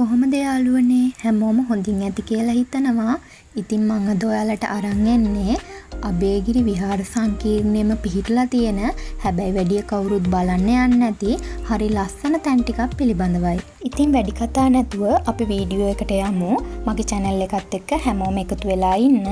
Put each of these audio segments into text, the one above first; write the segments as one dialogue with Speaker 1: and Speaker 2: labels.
Speaker 1: කොහොමද යාළුවනේ, හැමෝම හොඳින් ඇති කියලා හිතනවා. ඉතින් මං අද ඔයාලට අරන් එන්නේ අභයගිරි විහාර සංකීර්ණයම පිහිටලා තියෙන, හැබැයි වැඩිය කවුරුත් බලන්න යන්නේ නැති හරි ලස්සන තැන් ටිකක් පිළිබඳවයි. ඉතින් වැඩි කතා නැතුව අපි වීඩියෝ එකට යමු. මගේ චැනල් එකත් එක්ක හැමෝම එකතු වෙලා ඉන්න.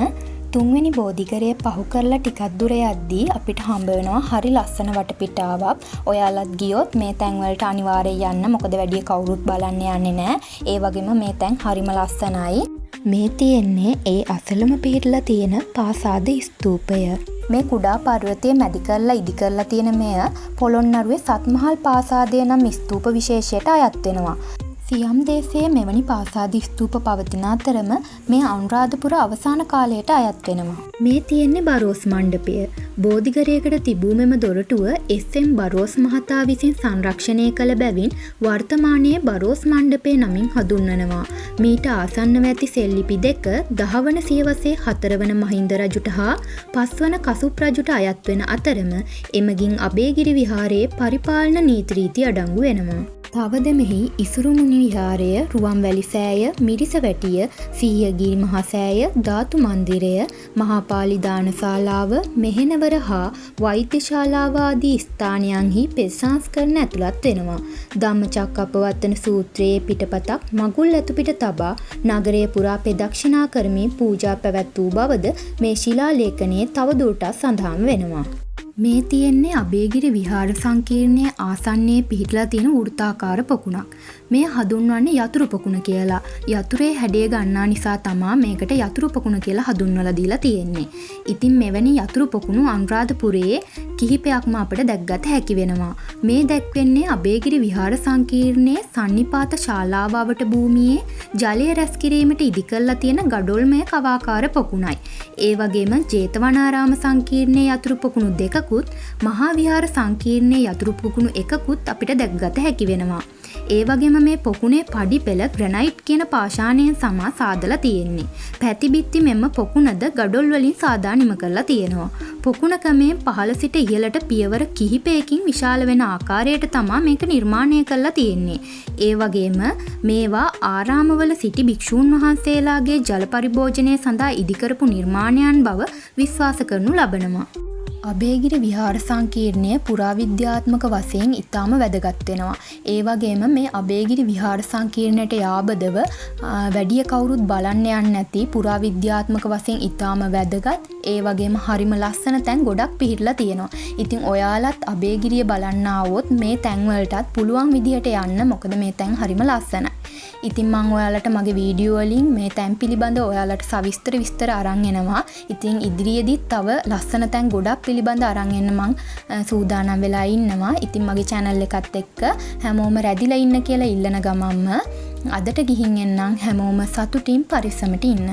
Speaker 1: තුන්වෙනි බෝධිඝරය පහු කරලා ටිකක් දුර යද්දී අපිට හම්බ වෙනවා හරි ලස්සන වටපිටාවක්. ඔයාලත් ගියොත් මේ තැන් වලට අනිවාර්යෙන් යන්න. මොකද වැඩිය කවුරුත් බලන්න යන්නේ නෑ. ඒ වගේම මේ තැන් හරිම ලස්සනයි. මේ තියෙන්නේ ඒ අසලම පිහිටලා තියෙන පාසාද ස්තූපය. මේ කුඩා පර්වතය මැදි කරලා ඉදි කරලා තියෙන මෙය පොළොන්නරුවේ සත්මහල් පාසාදය නම් ස්තූප විශේෂයට අයත් වෙනවා. සියම් දේශයේ මෙවැනි පාසාද ස්තූප පවතින අතරම මේ අනුරාධපුර අවසාන කාලයට අයත් වෙනවා. මේ තියෙන්නේ බරෝස් මණ්ඩපය. බෝධිඝරයකට තිබූ මෙම දොරටුව එස් එම් බරෝස් මහතා විසින් සංරක්ෂණය කළ බැවින් වර්තමානයේ බරෝස් මණ්ඩපය නමින් හඳුන්වනවා. මීට ආසන්නව ඇති සෙල්ලිපි දෙක දහවන සියවසේ හතරවන මහින්ද රජුට හා පස්වන කසුප් රජුට අයත් වෙන අතරම එමගින් අභයගිරි විහාරයේ පරිපාලන නීති රීති අඩංගු වෙනවා. තවද මෙහි ඉසුරුමුණි විහාරය, රුවන්වැලි සෑය, මිරිසවැටිය, සීයගිරි මහසෑය, ධාතු මන්දිරය, මහාපාලි දානශාලාව, මෙහෙණවර හා වෛද්‍ය ශාලාව ආදී ස්ථානයන්හි පෙරසංස්කරණ ඇතුළත් වෙනවා. ධම්මචක්කප්පවත්තන සූත්‍රයේ පිටපතක් මගුල් ඇතු පිට තබා නගරය පුරා ප්‍රදක්ෂිනා කරමින් පූජා පැවැත් වූ බවද මේ ශිලා ලේඛනයේ තවදුරටත් සඳහන් වෙනවා. මේ තියෙන්නේ අභයගිරි විහාර සංකීර්ණයේ ආසන්නයේ පිහිටලා තියෙන වෘත්තාකාර පොකුණක්. මෙය හඳුන්වන්නේ යතුරු පොකුණ කියලා. යතුරේ හැඩය ගන්නා නිසා තමා මේකට යතුරු පොකුණ කියලා හඳුන්වලා දීලා තියෙන්නේ. ඉතින් මෙවැනි යතුරු පොකුණු අනුරාධපුරයේ කිහිපයක්ම අපට දැක්ගත හැකි වෙනවා. මේ දැක්වෙන්නේ අභයගිරි විහාර සංකීර්ණයේ සන්නිපාත ශාලාව අවට භූමියේ ජලය රැස් කිරීමට ඉදි කරලා තියෙන ගඩොල්මය කවාකාර පොකුණයි. ඒ වගේම ජේතවනාරාම සංකීර්ණයේ යතුරු පොකුණු දෙකකුත් මහා විහාර සංකීර්ණයේ යතුරු පොකුණු එකකුත් අපිට දැක්ගත හැකි වෙනවා. ඒ වගේම මේ පොකුණේ පඩි පෙළ ග්‍රැනයිට් කියන පාෂාණයෙන් සමා සාදලා තියෙන්නේ. පැතිබිත්ති මෙම පොකුණද ගඩොල් වලින් සාදා නිම කරලා තියෙනවා. පොකුණ ක්‍රමයෙන් පහළ සිට ඉහළට පියවර කිහිපයකින් විශාල වෙන ආකාරයට තමා මේක නිර්මාණය කරලා තියෙන්නේ. ඒ වගේම මේවා ආරාමවල සිටි භික්ෂූන් වහන්සේලාගේ ජල පරිභෝජනය සඳහා ඉදිකරපු නිර්මාණයන් බව විශ්වාස කරනු ලබනවා. අභයගිරි විහාර සංකීර්ණය පුරාවිද්‍යාත්මක වශයෙන් ඉතාම වැදගත් වෙනවා. ඒ වගේම මේ අභයගිරි විහාර සංකීර්ණයට යාබදව, වැඩිය කවුරුත් බලන්න යන්නේ නැති පුරාවිද්‍යාත්මක වශයෙන් ඉතාම වැදගත්, ඒ වගේම හරිම ලස්සන තැන් ගොඩක් පිහිටලා තියෙනවා. ඉතින් ඔයාලත් අභයගිරිය බලන්න ආවොත් මේ තැන් වලටත් පුළුවන් විදිහට යන්න, මොකද මේ තැන් හරිම ලස්සනයි. ඉතින් මං ඔයාලට මගේ වීඩියෝ වලින් මේ තැන් පිළිබඳ ඔයාලට සවිස්තර විස්තර අරන් එනවා. ඉතින් ඉදිරියේදීත් තව ලස්සන තැන් ගොඩක් පිළිබඳ අරන් එන්න මං සූදානම් වෙලා ඉන්නවා. ඉතින් මගේ චැනල් එකත් එක්ක හැමෝම රැඳිලා ඉන්න කියලා ඉල්ලන ගමන්ම අදට ගිහින් එන්නම්. හැමෝම සතුටින් පරිස්සමට ඉන්න.